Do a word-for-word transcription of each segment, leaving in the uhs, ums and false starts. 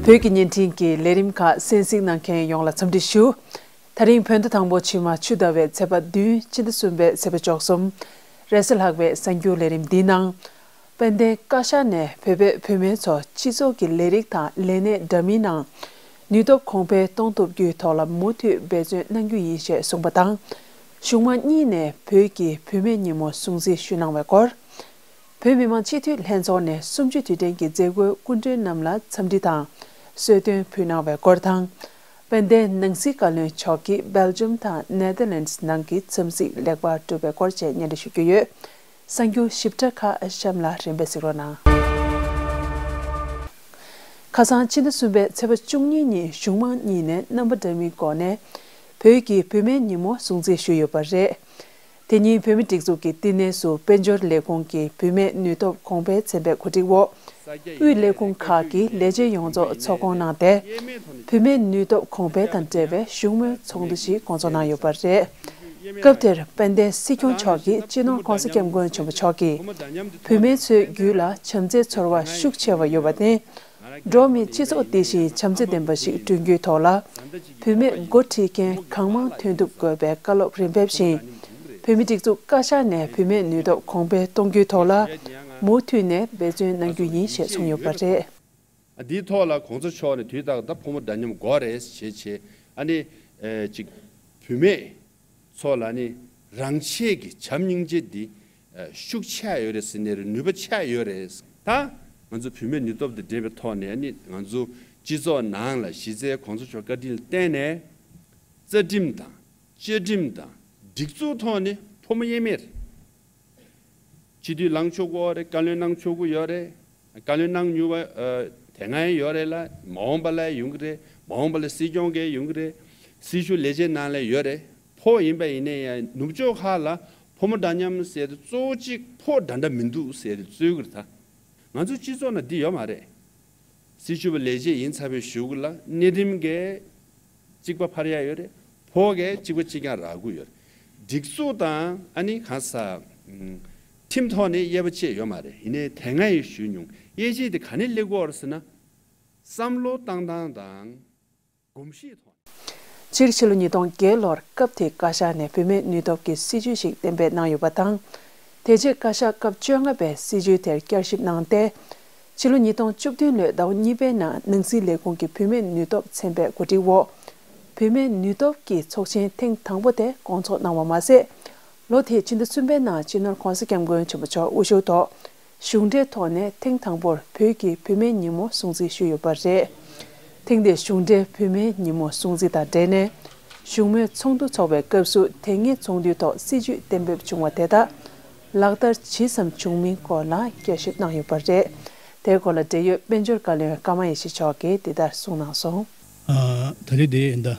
བོད་ཀྱི་བརྙན་འཕྲིན་གྱི་ལས་རིམ་ཁག་གསན་གཟིགས་གནང་མཁན་ཡོངས་ལ་འཚམས་འདྲི་ཞུ། ད་རིང་བོད་ཟླ་དང་པོ་ཕྱི་མ་ཆུ་ཟླ་བའི་ཚེས་པ་བདུན་ཕྱི་ཟླ་གསུམ་པའི་ཚེས་པ་བཅུ་གསུམ། རེས་གཟའ་ལྷག་པའི་གསར་འགྱུར་ལས་རིམ་འདིའི་ནང་། དཔལ་ལྡན་བཀའ་ཤག་ནས་བོད་པའི་བུད་མེད་ཚོ་སྤྱི་ཚོགས་ཀྱི་ལས་རིགས་དང་ལས་གནས་འདྲ་མིན་ནང་ནུས་སྟོབས་གོང་འཕེལ་གཏོང་ཐུབ་རྒྱུའི་ཐོག་ལ་མུ་མཐུད་འབད་བརྩོན་གནང་རྒྱུ་ཡིན་ཞེས་གསུངས་པ་དང་། གཞུང་མང་གཉིས་ནས་བོད་ཀྱི་བུད་མེད་ཉིན་མོ་སྲུང་བརྩི་ཞུས་གནང་བའི་སྐོར། བོད་མི་མང་སྤྱི་འཐུས་ལྷན་ཚོགས་ནས་གསུམ་བཅུའི་དུས་དྲན་གྱི་མཛད་སྒོའི་སྐུ་མགྲོན་རྣམས་ལ་འཚམས་འདྲི་དང་། གསོལ་སྟོན་ཕུལ་གནང་བའི་སྐོར་དང་། དཔལ་ལྡན་ནང་སྲིད་བཀའ་བློན་མཆོག་གིས་སྦེལ་ཇམ་དང་ནེ་དར་ལེནྜ་ནང་གི་འཚམས་གཟིགས་ལེགས་པར་གྲུབ་པའི་སྐོར་བཅས་སྙན་སྒྲོན་ཞུ་རྒྱུ་ཡོད། གསར་འགྱུར་ཞིབ་ཕྲ་ཁག་གཤམ་ལ་རིམ་པས་གཟིགས་རོགས་གནང་། ཁ་སང་ཕྱི་ཟླ་གསུམ་པའི་ཚེས་པ་བཅུ་གཉིས་ཉིན་གཞུང་མང་གཉིས་ནས་རྣམ་པ་འདྲ་མིན་སྒོ་ནས་བོད་ཀྱི་བུད་མེད་ཉིན་མོ་སྲུང་བརྩི་ཞུས་ཡོད་པ་རེད། དེ་ཉིན་བོད་མིའི་སྒྲིག་འཛུགས་ཀྱི་བསྟི་གནས་སུ་དཔལ་འབྱོར་ལས་ཁུངས་ཀྱི་བུད་མེད་ནུས་སྟོབས་གོང་འཕེལ་ཚན་པའི་གོ་སྒྲིག་འོག་དབུས་ལས་ཁུངས་ཁག་གི་ལས་བྱེད་ཡོངས་རྫོགས་ཚོགས་ཁོངས་གནང་སྟེ། བུད་མེད་ནུས་སྟོབས་གོང་འཕེལ་དང་འབྲེལ་བའི་བཞུགས་མོལ་ཚོགས་འདུ་ཞིག་སྐོང་ཚོགས་གནང་ཡོད་པ་རེད། སྐབས་དེར་དཔལ་ལྡན་སྲིད་སྐྱོང་མཆོག་གིས་སྤྱི་ནོར་༸གོང་ས་༸སྐྱབས་མགོན་ཆེན་པོ་མཆོག་གིས་བུད་མེད་ཚོའི་རྒྱུད་ལ་བྱམས་བརྩེའི་ཚོར་བ་ཤུགས་ཆེ་བ་ཡོད་པར་བརྟེན། འགྲོ་བ་མིའི་སྤྱི་ཚོགས་དེ་བཞིན་བྱམས་བརྩེ་ལྡན་པ་ཞིག་བསྐྲུན་རྒྱུའི་ཐོག་ལ། བུད་མེད་འགོ་ཁྲིད་མཁན་གང་མང་ཐོན་ཐུབ་དགོས་པའི་བཀའ་སློབ་རིམ་པ་བཞིན། བོད་མིའི་སྒྲིག་འཛུགས་བཀའ་ཤག་ནས་བུད་མེད་ནུས་སྟོབས་གོང་འཕེལ་གཏོང་རྒྱུའི་ཐོག་ལ། མུ་མཐུད་ནས་འབད་བརྩོན་གནང་རྒྱུ་ཡིན་ཞེས་གསུངས་ཡོད་པ་རེད། འདིའི་ཐོག་ལ་གོང་ས་མཆོག་ནས་དུས་རྟག་ད་ཕོ་མོ་འདྲ་མཉམ་དགོས་རེད་ཞེས་བྱས། ཨ་ནི་ཨེ་ཅིག་བུད་མེད་ཚོ་ལ་ནི་རང་ཆས་ཀྱི་བྱམས་སྙིང་རྗེ་འདི་ཨ་ཤུགས་ཆེ་ཡོད་རེད་ཟེར་ནས་རེད། ནུས་པ་ཆེ་ཡོད་རེད། ད་ང་ཚོ་བུད་མེད་ནུས་སྟོབས་དང་འབྲེལ་བའི་ཐོག་ནས་ནི་ང་ཚོ་སྤྱི་ཚོགས་ནང་ལ་གཞི་རྩའི་གོང་ས་མཆོག་བཀའ་དྲིན་ལ་བརྟེན་ནས་རྩ་ཁྲིམས་དང་བཅའ་ཁྲིམས་དང་སྒྲིག་འཛུགས་ཐོག་ནས་ཕོ་མོ་དབྱེར་མེད་རེད། སྤྱི་འཐུས་ལངས་ཆོག་གི་ཡོད་རེད། བཀའ་བློན་གནང་ཆོག་གི་ཡོད་རེད། བཀའ་བློན་གནང་མྱོང་བ་ཨ་དེ་སྔ་ཡང་ཡོད་རེད་ལ། མ་འོངས་པ་ལ་ཡོང་གི་རེད། མ་འོངས་པ་ལ་སྲིད་སྐྱོང་གི་ཡོང་གི་རེད། སྲི་ཞུ་ལས་བྱེད་ནང་ལ་ཡོད་རེད། ཕོ་ཡིན་པ་ཡིན་ན་ཡང་ནུབ་ཕྱོགས་ཁག་ལ་ཕོ་མོ་འདྲ་མཉམ་ཟེར་དེ་གཙོ་བོ་གཅིག་ཕོ་འདྲ་འདྲ་མི་འདུག་ཟེར་དེ་རྩོད་གི་རེད། ད་ང་ཚོ་སྤྱི་ཚོགས་ནང་འདི་ཡོད་མ་རེད། སྲི་ཞུ་བ་ལས་བྱེད་ཡིན་ཚར་བའི་གཞུག་ལ་གནས་རིམ་གྱི་གཅིག་པ་འཕར་ཡ་ཡོད་རེད། ཕོ་གས་གཅིག་པ་གཅིག་རྐྱང་རག་གི་ཡོད་རེད། སྒྲིག་འཛུགས་དང་ཨ་ནི་གང་ཟག་ཁྲིམས་ཐོག་ནས་དབྱེ་བ་ཕྱེ་ཡོད་མ་རེད། ཡིན་ནའི་དེ་སྔ་ཡང་ཞུས་མྱོང་། དབྱེ་དཔྱད་དེ་ག་ནས་སླེབས་ཀྱི་ཡོད་རེད་ཟེར་ན། བསམ་བློ་བཏང་སྟངས་དང་གོམས་གཤིས་ཐོག་ནས། སྤྱིར་ཕྱི་ལོ་ཉིས་སྟོང་བརྒྱད་ལོར་སྐབས་དེའི་བཀའ་ཤག་ནས་བུད་མེད་ནུས་སྟོབས་ཀྱི་སྲིད་ཇུས་ཤིག་གཏན་འབེབས་གནང་ཡོད་པ་དང་། དེ་རྗེས་བཀའ་ཤག་སྐབས་བཅོ་ལྔ་པའི་སྲིད་ཇུས་དེར་བསྐྱར་ཞིབ་གནང་སྟེ། ཕྱི་ལོ་ཉིས་སྟོང་བཅུ་བདུན་ལོའི་ཟླ་བ་གཉིས་པའི་ནང་ནང་སྲིད་ལས་ཁུངས་ཀྱི་བུད་མེད་ནུས་སྟོབས་ཚན་པའི་གོ་སྒྲིག་འོག་བུད་མེད་ནུས་སྟོབས་ཀྱི་ཚོགས་ཆེན་ཐེངས་དང་པོ་དེ་སྐོང་ཚོགས་གནང་བ་མ་ཟད། ལོ་དེའི་ཕྱི་ཟླ་གསུམ་པའི་ནང་སྤྱི་ནོར་༸གོང་ས་༸སྐྱབས་མགོན་ཆེན་པོ་མཆོག་དབུ་བཞུགས་ཐོག་གཞུང་འབྲེལ་ཐོག་ནས་ཐེངས་དང་པོར་བོད་ཀྱི་བུད་མེད་ཉིན་མོ་སྲུང་བརྩི་ཞུས་ཡོད་པ་རེད། ཐེངས་འདིའི་གཞུང་འབྲེལ་བུད་མེད་ཉིན་མོ་སྲུང་བརྩི་དང་འབྲེལ་ནས་བཞུགས་མོལ་ཚོགས་འདུ་འཚོགས་པའི་སྐབས་སུ་དེ་སྔའི་ཚོགས་འདུའི་ཐོག་སྲིད་ཇུས་གཏན་འབེབས་བྱུང་བ་དེ་དག་ལག་བསྟར་ཇི་ཙམ་བྱུང་མིན་སྐོར་ལ་བསྐྱར་ཞིབ་གནང་ཡོད་པ་རེད། དེའི་སྐོར་ལ་འབྲེལ་ཡོད་དཔལ་འབྱོར་བཀའ་བློན་ཀརྨ་ཡེ་ཤེས་མཆོག་གིས་འདི་ལྟར་གསུངས་གནང་སོང་། ཨ། ད་རེས་དེ་ཡིན་ད།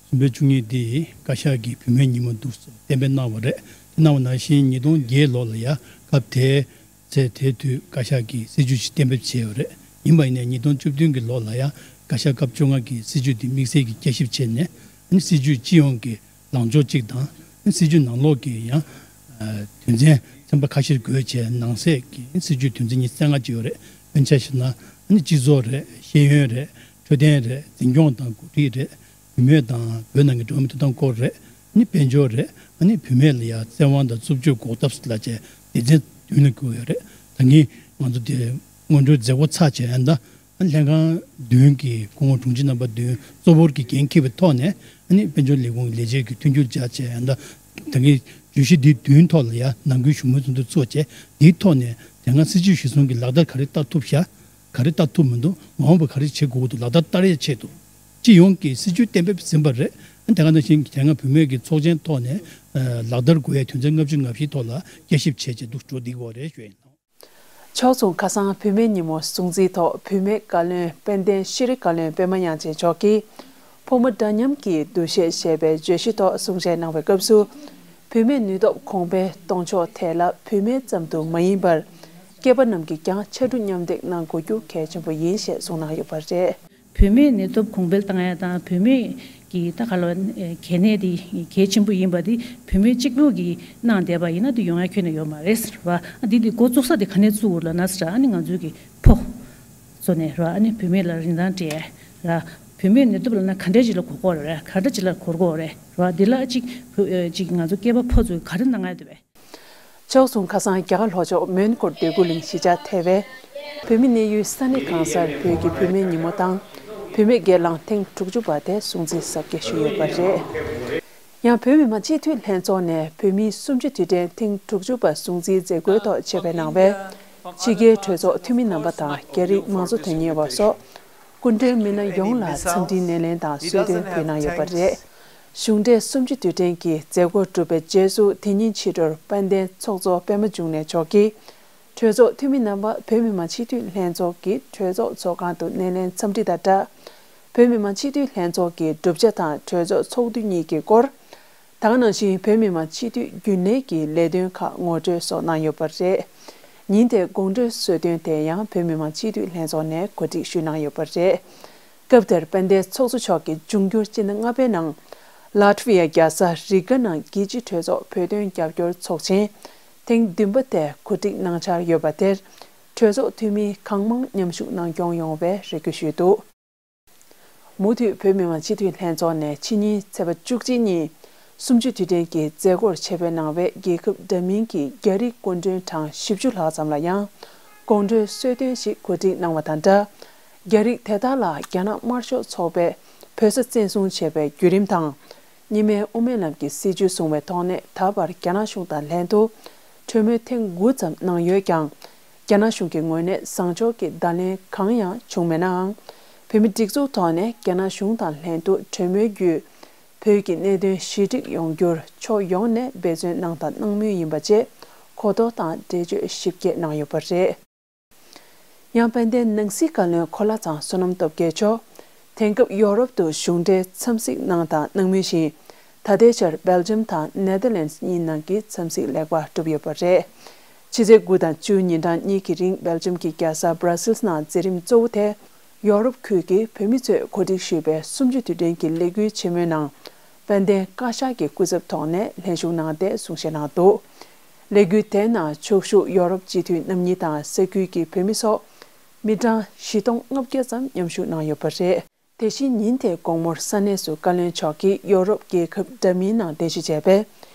གསུམ་པའི་བཅུ་གཉིས་དེ་བཀའ་ཤག་གིས་བུད་མེད་ཉིན་མོ་འདུག་སེ་གཏན་འབེབས་གནང་བ་རེད། དེ་གནང་བ་ནང་བཞིན་ཉིས་སྟོང་བརྒྱད་ལོ་ལ་ཡ་སྐབས་དེའི་ཚེ་དེ་དུས་བཀའ་ཤག་གིས་སྲིད་ཇུས་ཤིག་གཏན་འབེབས་བྱས་ཡོད་རེད། ཡིན་པ་ཡིན་ནའི་ཉིས་སྟོང་བཅུ་བདུན་གྱི་ལོ་ལ་ཡ་བཀའ་ཤག་སྐབས་བཅོ་ལྔ་གིས་སྲིད་ཇུས་དེ་དམིགས་བསལ་གྱི་བསྐྱར་ཞིབ་བྱས་ནས་ཨ་ནི་སྲིད་ཇུས་སྤྱི་ཡོངས་ཀྱི་ལངས་ཕྱོགས་གཅིག་དང་ཨ་ནི་སྲིད་ཇུས་ནང་ལོགས་ཀྱི་ཡང་དོན་ཚན་ཚན་པ་ཁ་ཤས་བགོས་བྱས་ནང་གསེས་ཀྱི་སྲིད་ཇུས་དོན་ཚན་ཉི་ཤུ་རྩ་ལྔ་ཅིག་ཡོད་རེད། དཔེར་ན་ཆ་བཞག་ན་ཨ་ནི་སྤྱི་ཚོགས་རེད། ཤེས་ཡོན་རེད། འཕྲོད་བསྟེན་རེད། འཛིན་སྐྱོང་དང་འགོ་ཁྲིད་རེད། བུད་མེད་དང་བོད་ནང་གི་འགྲོ་བ་མིའི་ཐོབ་ཐང་སྐོར་རེད། ཨ་ནི་དཔལ་འབྱོར་རེད། ཨ་ནི་བུད་མེད་ལ་ཡང་བཙན་དབང་དང་རྩུབ་སྤྱོད་འགོག་ཐབས་ལ་བྱས་སྡེ་ཚན་བདུན་ལ་བགོས་ཡོད་རེད། ད་གིན་ང་ཚོ་དེ་སྔོན་འགྲོའི་མཛད་སྒོ་ཚར་བྱས་ཡང་ད་ཨ་ནི་ལྷན་ཁང་བདུན་གྱི་སྐུ་ངོ་དྲུང་ཆེ་རྣམ་པ་བདུན་གཙོ་བོར་གྱི་འགན་འཁྱེར་བའི་ཐོག་ནས་ཨ་ནི་དཔལ་འབྱོར་ལས་ཁུངས་ཀྱི་ལས་བྱེད་ཀྱི་མཐུན་འགྱུར་བྱས་བྱས་ཡང་ད་ད་གིན་བརྗོད་གཞི་འདི་བདུན་ཐོག་ལ་ཡང་ནང་ཁུལ་བཞུགས་མོལ་ཚོགས་འདུ་ཚུགས་བྱས་འདིའི་ཐོག་ནས་དེ་སྔ་སྲིད་ཇུས་གཞིར་བཟུང་གི་ལག་བསྟར་ག་རེ་བསྟར་ཐུབ་ཤག་ག་རེ་བསྟར་ཐུབ་མི་འདུག་མ་འོངས་པ་ག་རེ་བྱེད་དགོས་ཀྱི་འདུག་ལག་བསྟར་བསྟར་ཡས་ཆེད་དུ། སྤྱི་ཡོངས་ཀྱི་སྲིད་ཇུས་གཏན་འབེབས་ཟིན་པ་རེད། དེ་ག་ནང་བཞིན་དེ་སྔ་བུད་མེད་ཀྱི་ཚོགས་ཆེན་ཐོག་ནས་ལག་བསྟར་དགོས་ཡས་དོན་ཚན་ལྔ་བཅུ་ང་བཞི་ཐོག་ལ་བསྐྱར་ཞིབ་བྱས་རྗེས་འདུག་འགྲོ་བསྡད་ཀྱི་ཡོད་རེད་ཞུ་ཡིན། ཕྱོགས་མཚུངས་ཁ་སང་བུད་མེད་ཉིན་མོ་སྲུང་བརྩིའི་ཐོག་བུད་མེད་བཀའ་བློན་དཔལ་ལྡན་ཤེས་རིག་བཀའ་བློན་པད་མ་དབྱངས་ཅན་མཆོག་གིས། ཕོ་མོ་འདྲ་མཉམ་གྱི་འདུ་ཤེས་ཞེས་པའི་བརྗོད་གཞི་ཐོག་གསུང་བཤད་གནང་བའི་སྐབས་སུ། བུད་མེད་ནུས་སྟོབས་གོང་འཕེལ་གཏོང་ཕྱོགས་ཐད་ལ་བུད་མེད་ཙམ་དུ་མ་ཡིན་པར། སྐྱེས་པ་རྣམས་ཀྱིས་ཀྱང་ཕྱར་གྲུ་མཉམ་འདེགས་གནང་དགོས་རྒྱུ་གལ་ཆེན་པོ་ཡིན་ཞེས་གསུངས་གནང་ཡོད་པ་རེད། བུད་མེད་ནུས་སྟོབས་གོང་འཕེལ་བཏང་ཡ་དང་བུད་མེད་ཀྱི་ད་ག་ལ་གལ་གནད་དེ་གལ་ཆེན་པོ་ཡིན་པ་དེ་བུད་མེད་གཅིག་པུ་གིས་གནང་བསྡད་པ་ཡིན་ན་དེ་ཡོང་ཡ་ཁྱོན་ནས་ཡོད་མ་རེད་ཟེར་བ། འདི་དེ་འགོ་བཙུགས་ས་དེ་ག་ནས་བཙུགས་དགོས་ལབ་ན་ཟེར་ཨ་ནི་ང་ཚོའི་གི་ཕོ། བཟོ་ནས་ར། ཨ་ནི་བུད་མེད་ལ་རིན་ཐང་སྤྲད་ར། བུད་མེད་ནད་དུག་ལབ་ན་ག་འདྲས་ཅིག་ལ་གོ་དགོས་རེད། ག་འདྲས་ཅིག་ལ་གོ་དགོས་རེད་ར། འདི་ལ་ཅིག་བུ་ཨེ་ཅིག་ང་ཚོ་སྐྱེས་པ་ཕོ་ཚོས་ག་རེ་གནང་ཡ་འདུག་པས། ཕྱོགས་མཚུངས་ཁ་སང་རྒྱ་གར་ལྷོ་ཕྱོགས་མོན་གྷོ་འདོད་རྒུ་གླིང་གཞིས་ཆགས་ཐེ་བའི་བོད་མི་གནས་ཡུལ་ས་གནས་གང་སར་བོད་ཀྱི་བུད་མེད་ཉིན་མོ་དང་བུད་མེད་སྒེར་ལངས་ཐེངས་དྲུག་ཅུ་པ་དེ་སྲུང་བརྩི་གཟབ་རྒྱས་ཞུས་ཡོད་པ་རེད། ཡང་བོད་མི་མང་སྤྱི་འཐུས་ལྷན་ཚོགས་ནས་བོད་མིའི་གསུམ་བཅུ་དུས་དྲན་ཐེངས་དྲུག་ཅུ་པ་སྲུང་བརྩིའི་མཛད་སྒོའི་ཐོག་ཆེད་ཕེབས་གནང་བའི་ཕྱི་རྒྱལ་གྲོས་ཚོགས་འཐུས་མི་རྣམ་པ་དང་རྒྱ་རིགས་མང་གཙོ་དོན་གཉེར་བ་སོགས་སྐུ་མགྲོན་མི་སྣ་ཡོངས་ལ་འཚམས་འདྲིའི་སྣེ་ལེན་དང་གསོལ་སྟོན་ཕུལ་གནང་ཡོད་པ་རེད། གཞུང་འབྲེལ་གསུམ་བཅུ་དུས་དྲན་གྱི་མཛད་སྒོ་གྲུབ་པའི་རྗེས་སུ་དེ་ཉིན་ཕྱི་དྲོར་དཔལ་ལྡན་ཚོགས་གཙོ་པད་མ་འབྱུང་གནས་མཆོག་གིས། གྲོས་ཚོགས་འཐུས་མི་རྣམ་པ་བོད་མི་མང་སྤྱི་འཐུས་ལྷན་ཚོགས་ཀྱི་གྲོས་ཚོགས་ཚོགས་ཁང་དུ་སྣེ་ལེན་འཚམས་འདྲི་དང་སྦྲགས། བོད་མི་མང་སྤྱི་འཐུས་ལྷན་ཚོགས་ཀྱི་གྲུབ་ཆ་དང་གྲོས་ཚོགས་ཚོགས་དུས་གཉིས་ཀྱི་སྐོར། ད་ག་ནང་བཞིན་བོད་མི་མང་སྤྱི་འཐུས་རྒྱུན་ལས་ཀྱི་ལས་དོན་ཁག་ངོ་སྤྲོད་སོགས་གནང་ཡོད་པ་རེད། ཉིན་དེའི་དགོང་དྲོའི་གསོལ་སྟོན་དེ་ཡང་བོད་མི་མང་སྤྱི་འཐུས་ལྷན་ཚོགས་ནས་གོ་སྒྲིག་ཞུས་གནང་ཡོད་པ་རེད། སྐབས་དེར་དཔལ་ལྡན་ཚོགས་གཙོ་མཆོག་གིས་འབྱུང་འགྱུར་སྤྱི་ཟླ་ལྔ་པའི་ནང་། ལཱ་ཐི་ཝི་ཡ་རྒྱལ་ས་རི་ག་ནང་རྒྱལ་སྤྱིའི་གྲོས་ཚོགས་བོད་དོན་རྒྱབ་སྐྱོར་ཚོགས་ཆེན་ཐེངས་བདུན་པ་དེ་གོ་སྒྲིག་གནང་འཆར་ཡོད་པ་དེར། གྲོས་ཚོགས་འཐུས་མི་གང་མང་མཉམ་ཞུགས་གནང་སྐྱོང་ཡོང་བའི་རེ་སྐུལ་ཞུས་འདུག། མུ་མཐུད་བོད་མི་མང་སྤྱི་འཐུས་ལྷན་ཚོགས་ནས་ཕྱི་ཉིན་ཚེས་པ་བཅུ་གཅིག་ཉིན་གསུམ་བཅུ་དུས་དྲན་གྱི་མཛད་སྒོར་ཆེད་ཕེབས་གནང་བའི་རྒྱལ་ཁབ་འདྲ་མིན་གྱི་རྒྱ་རིགས་སྐུ་མགྲོན་གྲངས་བཞི་བཅུ་ལྷག་ཙམ་ལ་ཡང་དགོང་དྲོའི་གསོལ་སྟོན་ཞིག་གོ་སྒྲིག་གནང་བ་དང་སྦྲགས། རྒྱ་རིགས་དེ་དག་ལ་རྒྱ་ནག་དམར་ཤོག་ཚོགས་པས་བོད་ས་བཙན་བཟུང་བྱས་པའི་བརྒྱུད་རིམ་དང་། གཉིས་སྨན་དབུ་མའི་ལམ་གྱི་སྲིད་བྱུས་བཟུང་བའི་ཐོག་ནས་ད་བར་རྒྱ་ནག་གཞུང་དང་ལྷན་དུ་གྲོས་མོལ་ཐེངས་དགུ་ཙམ་གནང་ཡོད་ཀྱང་། རྒྱ་ནག་གཞུང་གི་ངོས་ནས་བཟང་ཕྱོགས་ཀྱི་བརྡ་ལན་གང་ཡང་བྱུང་མེད་ནའང་། བོད་མི་སྒྲིག་འཛུགས་ཐོག་ནས་རྒྱ་ནག་གཞུང་དང་ལྷན་དུ་གྲོས་མོལ་བརྒྱུད། བོད་ཀྱི་གནད་དོན་ཞི་འགྲིག་ཡོང་རྒྱུར་ཕྱོགས་ཡོངས་ནས་འབད་བརྩོན་གནང་དང་གནང་མུས་ཡིན་པ་བཅས་གོ་རྟོགས་དང་འགྲེལ་བརྗོད་ཞིབ་རྒྱས་གནང་ཡོད་པ་རེད། ཡང་དཔལ་ལྡན་ནང་སྲིད་བཀའ་བློན་འཁོར་ལྷ་ཚང་བསོད་ནམས་སྟོབས་རྒྱལ་མཆོག་དེང་སྐབས་ཡོ་རོབ་ཏུ་གཞུང་འབྲེལ་འཚམས་གཟིགས་གནང་དང་གནང་མུས་ཤིང་། ད་ལྟའི་ཆར་སྦེལ་ཇམ་དང་ནེ་དར་ལེནཌ་གཉིས་ནང་གི་འཚམས་གཟིགས་ལེགས་པར་གྲུབ་ཡོད་པ་རེད། ཕྱི་ཚེས་དགུ་དང་བཅུ་ཉིན་གྲངས་གཉིས་ཀྱི་རིང་སྦེལ་ཇམ་གྱི་རྒྱལ་ས་སྦྲ་སིལ་ནང་མཛད་རིམ་གཙོ་བོ་དེ། ཡོ་རོབ་ཁུལ་གྱི་བོད་མི་ཚོས་གོ་སྒྲིག་ཞུས་པའི་གསུམ་བཅུ་དུས་དྲན་གྱི་ལས་འགུལ་ཆེན་མོའི་ནང་། དཔལ་ལྡན་བཀའ་ཤག་གི་སྐུ་ཚབ་ཐོག་ནས་ལྷན་ཞུགས་གནང་སྟེ་གསུང་བཤད་གནང་འདུག། ལས་འགུལ་དེའི་ནང་ཕྱོགས་བཞུགས་ཡོ་རོབ་སྤྱི་འཐུས་རྣམ་གཉིས་དང་ས་ཁུལ་གྱི་བོད་མི་སོགས་མི་གྲངས་བཞི་སྟོང་ལྔ་བརྒྱ་ཙམ་མཉམ་ཞུགས་གནང་ཡོད་པ་རེད། དེ་བཞིན་ཉིན་དེའི་དགོང་མོར་ས་གནས་སུ་བཀའ་བློན་མཆོག་གིས་ཡོ་རོབ་རྒྱལ་ཁབ་འདྲ་མིན་ནང་གདན་ཞུ་བྱས་པའི་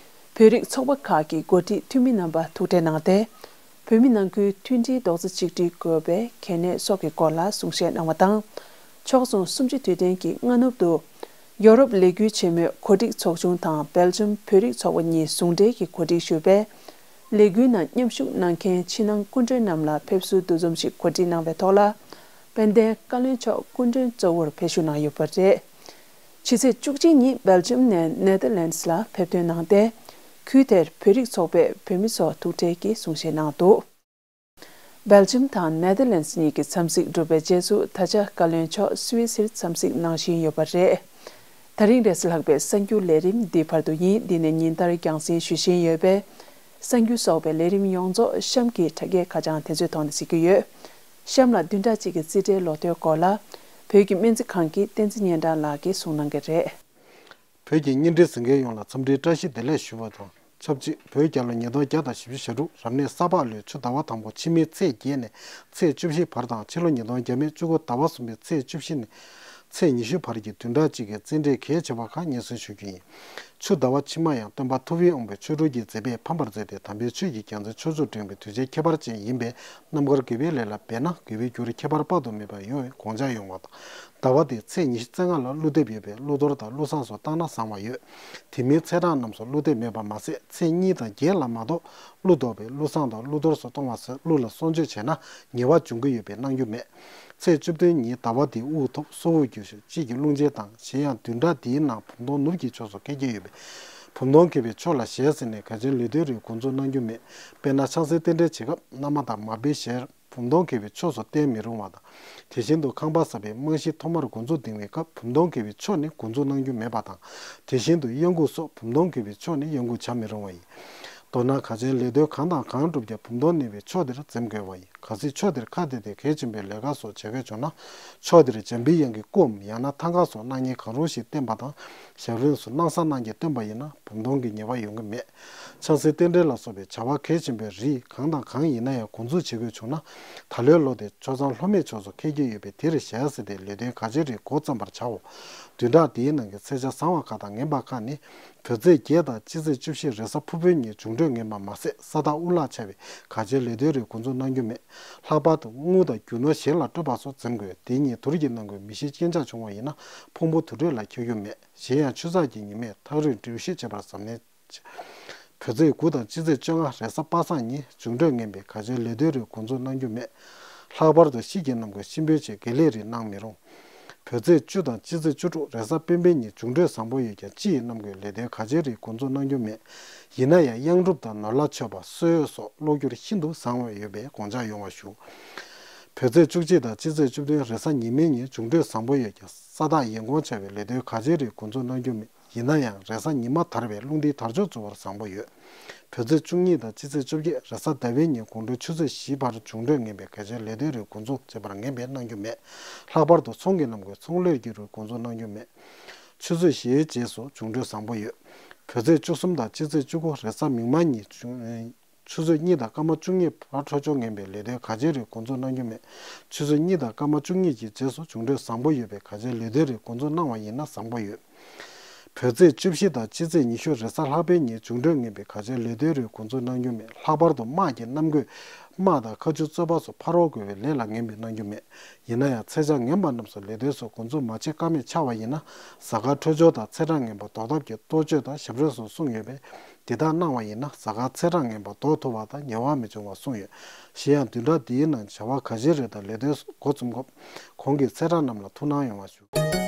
བོད་རིགས་ཚོགས་པ་ཁག་གི་འགོ་ཁྲིད་འཐུས་མི་རྣམ་པ་ཐུག་འཕྲད་གནང་སྟེ། བོད་མི་ནང་ཁུལ་མཐུན་སྒྲིལ་རྡོག་རྩ་གཅིག་སྒྲིལ་དགོས་པའི་གལ་གནད་སོགས་ཀྱི་སྐོར་ལ་གསུང་བཤད་གནང་བ་དང་། ཕྱོགས་མཚུངས་གསུམ་བཅུ་དུས་དྲན་གྱི་སྔ་ནུབ་ཏུ། ཡོ་རོབ་ལས་འགུལ་ཆེན་མོའི་གོ་སྒྲིག་ཚོགས་ཆུང་དང་སྦེལ་ཇམ་བོད་རིགས་ཚོགས་པ་གཉིས་ཟུང་འབྲེལ་གྱིས་གོ་སྒྲིག་ཞུས་པའི་ལས་འགུལ་ནང་མཉམ་ཞུགས་གནང་མཁན་ཕྱི་ནང་སྐུ་མགྲོན་རྣམས་ལ་ཕེབས་བསུ་འདུ་འཛོམས་ཤིག་གོ་སྒྲིག་གནང་བའི་ཐོག་ལ། དཔལ་ལྡན་བཀའ་བློན་མཆོག་སྐུ་མགྲོན་གཙོ་བོར་ཕེབས་ཞུགས་གནང་ཡོད་པ་རེད། ཕྱི་ཚེས་བཅུ་གཅིག་ཉིན་སྦེལ་ཇམ་ནས་ནེ་དར་ལེནཌ་ལ་ཕེབས་ཐོན་གནང་སྟེ། ཁུལ་དེར་བོད་རིགས་ཚོགས་པའི་བོད་མི་ཚོ་ཐུག་འཕྲད་ཀྱིས་གསུང་བཤད་གནང་འདུག། སྦེལ་ཇམ་དང་ནེ་དར་ལེནཌ་གཉིས་ཀྱི་འཚམས་གཟིགས་གྲུབ་པའི་རྗེས་སུ་ད་ཆ་བཀའ་བློན་མཆོག་སུད་སིར་འཚམས་གཟིགས་གནང་བཞིན་ཡོད་པ་རེད། ད་རིང་རེས་གཟའ་ལྷག་པའི་གསར་འགྱུར་ལས་རིམ་འདི་བར་དུ་ཡིན། འདི་ནས་ཉིན་ལྟར་རྒྱང་སྲིང་ཞུ་བཞིན་ཡོད་པའི་གསར་འགྱུར་སོགས་པའི་ལས་རིམ་ཡོངས་རྫོགས་གཤམ་གྱི་དྲ་རྒྱའི་ཁ་བྱང་དེ་ཚོའི་ཐོག་ནས་གཟིགས་རྒྱུ་ཡོད། གཤམ་ལ་བདུན་ཕྲག་གཅིག་གི་རྩིས་ཁྲའི་ལོ་ཐོའི་སྐོར་ལ། བོད་ཀྱི་སྨན་རྩིས་ཁང་གི་བསྟན་འཛིན་སྙན་གྲགས་ལགས་ཀྱིས་གསུངས་གནང་གི་རེད། བོད་ཀྱི་བརྙན་འཕྲིན་གཟིགས་མཁན་ཡོངས་ལ་འཚམས་འདྲིའི་བཀྲ་ཤིས་བདེ་ལེགས་ཞུ་བ་དང་ཆབས་ཅིག། བོད་རྒྱལ་ལོ་ཉིས་སྟོང་བརྒྱ་དང་བཞི་བཅུ་ཞེ་དྲུག་རབ་གནས་ས་ཕག་ལོའི་ཆུ་ཟླ་བ་དང་པོ་ཕྱི་མའི་ཚེས་བརྒྱད་ནས་ཚེས་བཅུ་བཞི་བར་དང་ཕྱི་ལོ་ཉིས་སྟོང་བརྒྱ་མེད་བཅུ་དགུ་ཟླ་བ་གསུམ་པའི་ཚེས་བཅུ་བཞི་ནས་ཚེས་ཉི་ཤུ་བར་གྱི་བདུན་ཕྲག་གཅིག་གི་རྩིས་འབྲས་གལ་ཆེ་བ་ཁག་སྙན་སེང་ཞུ་རྒྱུ་ཡིན། ཆུ་ཟླ་བ་ཕྱི་མ་ཡང་སྟོན་པ་ཐུབ་པའི་དབང་པོའི་ཆོ་འཕྲུལ་གྱི་མཛད་པས་ཕམ་པར་མཛད་དེ་དམ་པའི་ཆོས་ཀྱི་རྒྱལ་མཚན་ཕྱོགས་བཅུར་བསྒྲེངས་པའི་དུས་ཆེན་ཁྱད་པར་ཅན་ཡིན་པས། རྣམ་དཀར་དགེ་བའི་ལས་ལ་འབད་ན་དགེ་བའི་རྒྱུར་ཁྱད་པར་དཔག་ཏུ་མེད་པ་ཡོང་བའི་དགོངས་འཆར་ཡོང་བ་དང་། ཟླ་བ་འདིའི་ཚེས་ཉི་ཤུ་རྩ་ལྔ་ལ་ཀླུ་འདེབས་ཡོད་པས་ཀླུ་གཏོར་དང་ཀླུ་བསངས་སོགས་བཏང་ན་བཟང་བ་ཡོད། དེ་མིན་ཚེས་གྲངས་རྣམས་སུ་ཀླུ་འདེབས་མེད་པ་མ་ཟད་ཚེས་གཉིས་དང་བརྒྱད་ལ་མ་གཏོགས་ཀླུ་བཟློག་པའི་ཀླུ་བསངས་དང་ཀླུ་གཏོར་སོགས་གཏོང་བ་སོགས་ཀླུ་ལ་གསོལ་མཆོད་བྱས་ན་ཉེས་པ་འབྱུང་གི་ཡོད་པས་གནང་རྒྱུ་མེད། ཚེས་བཅུ་བདུན་ཉིན་ཟླ་བ་འདིའི་དབུགས་ཐོབ་སྲོག་དབུགས་རྒྱུ་ཞིང་དཔྱིད་ཀྱི་རླུང་ཆེན་དང་གཞན་ཡང་བདུན་ཕྲག་འདིའི་ནང་བུམ་སྟོང་ནུབ་ཀྱི་ཕྱོགས་སུ་འཁེལ་གྱི་ཡོད་པས། བུམ་སྟོང་འཁེལ་བའི་ཕྱོགས་ལ་ཞལ་གཟིགས་ནས་གལ་ཆེན་ལས་དོན་རིགས་འགོ་འཛུགས་གནང་རྒྱུ་མེད། དཔེར་ན་ཕྱག་འཚལ་རྟེན་འབྲེལ་བྱེད་སྐབས་མནའ་མ་དང་མར་པའི་ཞལ། བུམ་སྟོང་འཁེལ་བའི་ཕྱོགས་སུ་བསྟན་མི་རུང་བ་དང་། དེ་བཞིན་དུ་ཁང་པ་གསར་པའི་རྨང་གཞི་ཐོག་མར་འགོ་འཛུགས་འདིང་བའི་སྐབས་བུམ་སྟོང་འཁེལ་བའི་ཕྱོགས་ནས་འགོ་འཛུགས་གནང་རྒྱུ་མེད་པ་དང་། དེ་བཞིན་དུ་གཡང་འགུགས་སོགས་བུམ་སྟོང་འཁེལ་བའི་ཕྱོགས་ནས་གཡང་འགུགས་བྱ་མི་རུང་བ་ཡིན། མདོར་ན་གལ་ཆེན་ལས་དོན་གང་དང་གང་བསྒྲུབ་ཀྱང་བུམ་སྟོང་གནས་པའི་ཕྱོགས་དེར་འཛེམ་དགོས་པ་ཡིན། གལ་སྲིད་ཕྱོགས་དེར་ཁ་གཏད་དེ་གལ་ཆེན་པོའི་ལས་ཀ་སོགས་བྱེད་དགོས་བྱུང་ན། ཕྱོགས་དེར་འཇམ་པའི་དབྱངས་ཀྱི་སྐུའམ་ཡང་ན་ཐང་ག་སོགས་སྣང་བརྙན་གང་རུང་ཞིག་བསྟན་པ་དང་། ཞབས་རིམ་སོགས་སྣང་ས་སྣང་བརྒྱད་བསྟན་པ་ཡིན་ན་བུམ་སྟོང་གི་ཉེས་པ་ཡོང་གི་མེད། ཕྱག་འཚལ་རྟེན་འབྲེལ་ལ་སོགས་པའི་བྱ་བ་གལ་ཆེན་པོའི་རིགས་གང་དང་གང་ཡིན་ན་ཡང་འགོ་འཛུགས་བྱེད་དགོས་བྱུང་ན། ད་ལོའི་ལོ་དེ་ཆོས་ཚང་ལྷོ་སྨད་ཕྱོགས་སུ་འཁེལ་གྱི་ཡོད་པས། དེར་ཞལ་གཟིགས་ཏེ་ལས་དོན་ག་ཅིའི་རིགས་འགོ་བརྩམ་པར་བྱའོ། བདུན་ཕྲག་འདིའི་ནང་གི་ཚེས་ཆ་བཟང་བ་ཁག་དང་ངན་པ་ཁག་ནི། བོད་ཚེས་བརྒྱད་དང་སྤྱི་ཚེས་བཅུ་བཞི་རེས་གཟའ་ཕུར་བུའི་ཉིན་འབྱུང་འཕྲོད་ངན་པ་མ་ཟད། ས་རྟགས་དབུ་ལག་ཆགས་པས་ག་ཅིའི་ལས་དོན་རིགས་འགོ་འཛུགས་གནང་རྒྱུ་མེད། ལྷག་པར་དུ་དངུལ་དང་རྒྱུ་ནོར་གཞན་ལ་སྤྲོད་པ་སོགས་འཛེམ་དགོས། དེ་ཉིན་དུར་གྱི་ནང་ཁུལ་མི་ཤི་རྐྱེན་ཆག་བྱུང་བ་ཡིན་ན་ཕུང་པོ་དུར་ཁྲོད་ལ་འཁྱེར་རྒྱུ་མེད། གཞན་ཡང་ཆུ་ཚགས་ཀྱི་ཉི་མས་ཐག་རིང་འགྲུལ་བཞུད་བྱེད་པར་གཟབ་ནན། བོད་ཚེས་དགུ་དང་སྤྱི་ཚེས་བཅོ་ལྔ་རེས་གཟའ་པ་སངས་ཉིན་འབྱུང་འཕྲོད་ངན་པས་ག་ཅིའི་ལས་དོན་རིགས་འགོ་འཛུགས་གནང་རྒྱུ་མེད། ལྷག་པར་དུ་ཤི་རྐྱེན་ནམ་མཁའི་གཤིན་པོའི་ཆེད་དགེ་ལས་རིགས་གནང་མི་རུང་། བོད་ཚེས་བཅུ་དང་སྤྱི་ཚེས་བཅུ་དྲུག་རེས་གཟའ་སྤེན་པའི་ཉིན་འབྱུང་འཕྲོད་བཟང་པོ་ཡོད་ཀྱང་སྤྱི་ཡི་རྣམ་ཀུན་ལས་དོན་ག་ཅིའི་རིགས་འགོ་འཛུགས་གནང་རྒྱུ་མེད། ཡིན་ན་ཡང་གཡང་སྒྲུབ་དང་ནོར་ལྷ་མཆོད་པ་གསོལ་འོས་སོགས་བློ་འགྱུར་ཤིན་ཏུ་བཟང་བ་ཡོད་པས་དགོངས་འཇགས་ཡོང་བ་ཞུ། བོད་ཚེས་བཅུ་གཅིག་དང་སྤྱི་ཚེས་བཅུ་བདུན་རེས་གཟའ་ཉི་མའི་ཉིན་འབྱུང་འཕྲོད་བཟང་པོ་ཡོད་ཀྱང་ས་རྟགས་ཡིན་གོང་ཆགས་པས་ལས་དོན་ག་ཅིའི་རིགས་འགོ་འཛུགས་གནང་རྒྱུ་མེད། ཡིན་ན་ཡང་རེས་གཟའ་ཉི་མ་དར་བས་རླུང་རྟའི་དར་ལྕོག་འཛུགས་པར་བཟང་པོ་ཡོད། བོད་ཚེས་བཅུ་གཉིས་དང་སྤྱི་ཚེས་བཅོ་བརྒྱད་རེས་གཟའ་ཟླ་བའི་ཉིན་དགོང་དྲོ་ཆུ་ཚོད་བཞིའི་བར་འབྱུང་འཕྲོད་ངན་པས་ག་ཅིའི་ལས་དོན་རིགས་འགོ་འཛུགས་བྱེད་པར་ངན་པའི་གནང་རྒྱུ་མེད། ལྷག་པར་དུ་ཚོང་གི་ནང་ཁུལ་ཚོང་ལས་ཀྱི་རིགས་འགོ་འཛུགས་གནང་རྒྱུ་མེད། ཆུ་ཚོད་བཞིའི་རྗེས་སུ་འབྱུང་འཕྲོད་བཟང་པོ་ཡོད། བོད་ཚེས་བཅུ་གསུམ་དང་སྤྱི་ཚེས་བཅུ་དགུ་རེས་གཟའ་མིག་དམར་ཉིན་འབྱུང་ཆུ་ཚོད་གཉིས་དང་སྐར་མ་བཅུ་གཉིས་བར་འཕྲོད་སྦྱོར་ངན་པས་ལས་དོན་ག་ཅིའི་རིགས་འགོ་འཛུགས་གནང་རྒྱུ་མེད། ཆུ་ཚོད་གཉིས་དང་སྐར་མ་བཅུ་གཉིས་ཀྱི་རྗེས་སུ་འབྱུང་འཕྲོད་བཟང་པོ་ཡོད་པས་ག་ཅིའི་ལས་དོན་རིགས་འགོ་འཛུགས་གནང་བ་ཡིན་ན་བཟང་པོ་ཡོད། བོད་ཚེས་བཅུ་བཞི་དང་སྤྱི་ཚེས་ཉི་ཤུ་རེས་གཟའ་ལྷག་པའི་ཉིན་འབྱུང་འཕྲོད་ངན་པས་ག་ཅིའི་ལས་དོན་རིགས་འགོ་འཛུགས་གནང་རྒྱུ་མེད། ལྷག་པར་དུ་དམག་གི་གནམ་གོས། དམག་དང་མཁའ་སྤྱོད་རྩོད་པ་སོགས་ཕ་རོལ་རྒོལ་བའི་ལས་ལ་ངན་པའི་གནང་རྒྱུ་མེད། ཡིན་ན་ཡང་ཚེས་ཆ་ངན་པ་རྣམས་སུ་ལས་དོན་སོགས་འགོ་འཛུགས་མ་བྱེད་ཀ་མེད་ཆགས་པ་ཡིན་ན། གཟའ་སྐར་འཕྲོད་སྦྱོར་དང་ཚེས་གྲངས་ངན་པ་ཟློག་ཐབས་ཀྱི་གཏོ་བཅོས་དང་ཞབས་རིམ་སོགས་གསུངས་ཡོད་པས། འདི་དག་གནང་བ་ཡིན་ན་གཟའ་སྐར་ཚེས་གྲངས་ངན་པ་ཟློག་ཐུབ་པ་དང་ཉེ་བར་མི་འབྱུང་བ་གསུངས་ཡོད། གཞན་ཡང་བདུན་ཕྲག་འདིའི་ནང་བྱ་བ་ག་ཅིའི་རིགས་དང་ལས་དོན་སོགས་འགོ་འཛུགས་སྐབས་གོང་གི་ཚེས་གྲངས་རྣམས་ལ་ཐུགས་སྣང་ཡོང་བ་ཞུ།